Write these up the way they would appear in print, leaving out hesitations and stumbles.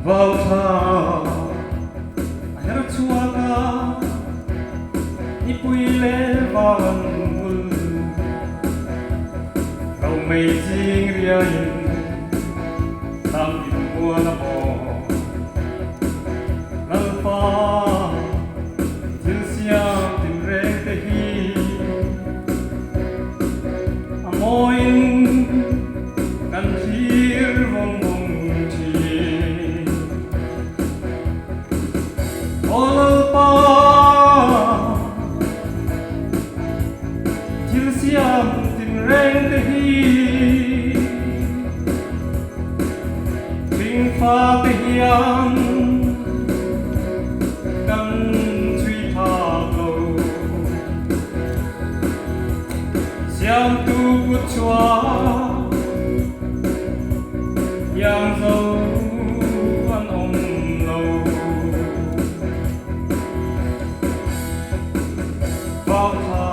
Vau thla a her chhuak a, nipui leh van bul lo mei ching riaiin tlang in mual a bawk. Lalpa thil siam tinreng te hi a mawiin kan thlir vawng vawng thin. Aw Lalpa, thil siam tinreng te hi hringfa te hian kan chhui phak lo. Siamtu kut chhuah iang zo an awm lo. Vau thla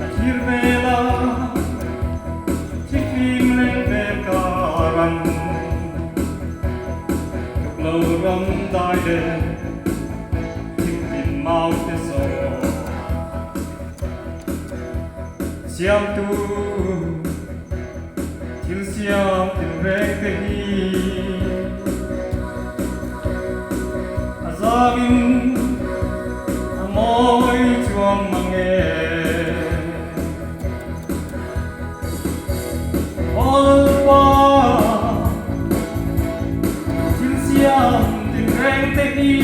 a thlir vel a, thiklim leng vel karan tuk lo ram dai leh thingtin mau te zawh. Siamtu thil siam tinreng te hi a zangin a mawi chuang mang e. Aw Lalpa, thil siam tinreng te hi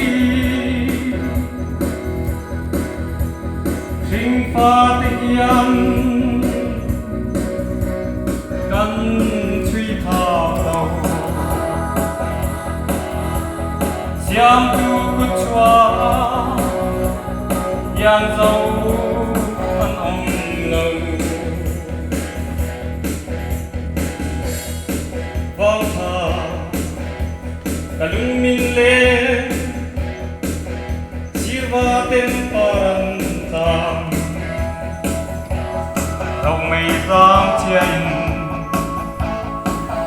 Hringfa te hian kan chhui phak lo. Siamtu kut chhuah iang zo an awm lo. Vangtha ka lungmin le Sirva ten par an tlang. Romei zang chia in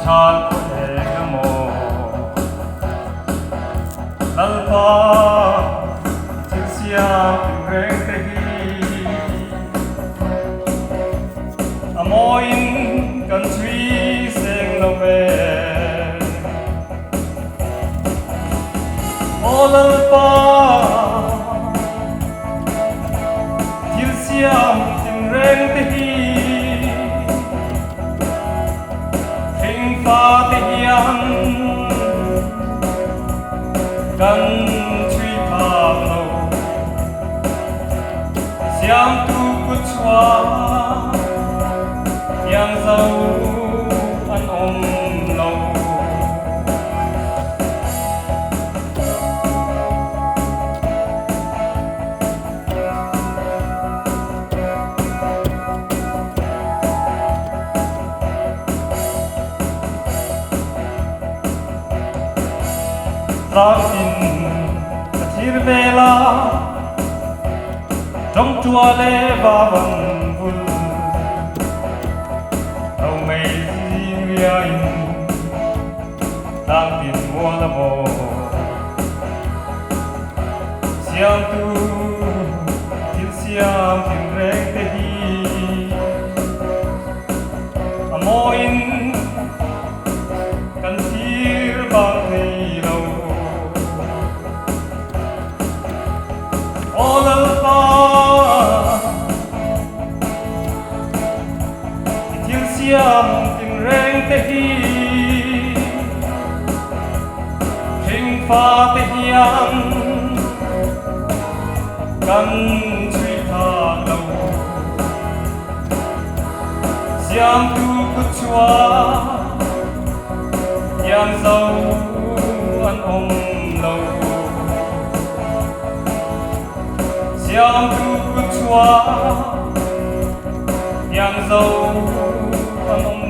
ṭhal khaw eng a maw. Lalpa thil siam tinreng te hi a mawiin kan chhui seng lo ve. Aw Lalpa, thil siam tinreng te hi hringfa te hian kan chhui phak lo. Siamtu kut chhuah iang zo an awm lo. Tlangin ka thlir vel a, tawngtua le vavan vul. Romei zing riain tlangtin mual a maw. Siamtu thil siam tinreng te hi a mawiin kan thlir bang thei lo. Aw Lalpa, i thil siam tinreng te hi hringfa te hian kan chhui phak lo. Siamtu kut chhuah iang zo an awm lo. Siamtu kut chhuah iang zo an awm lo.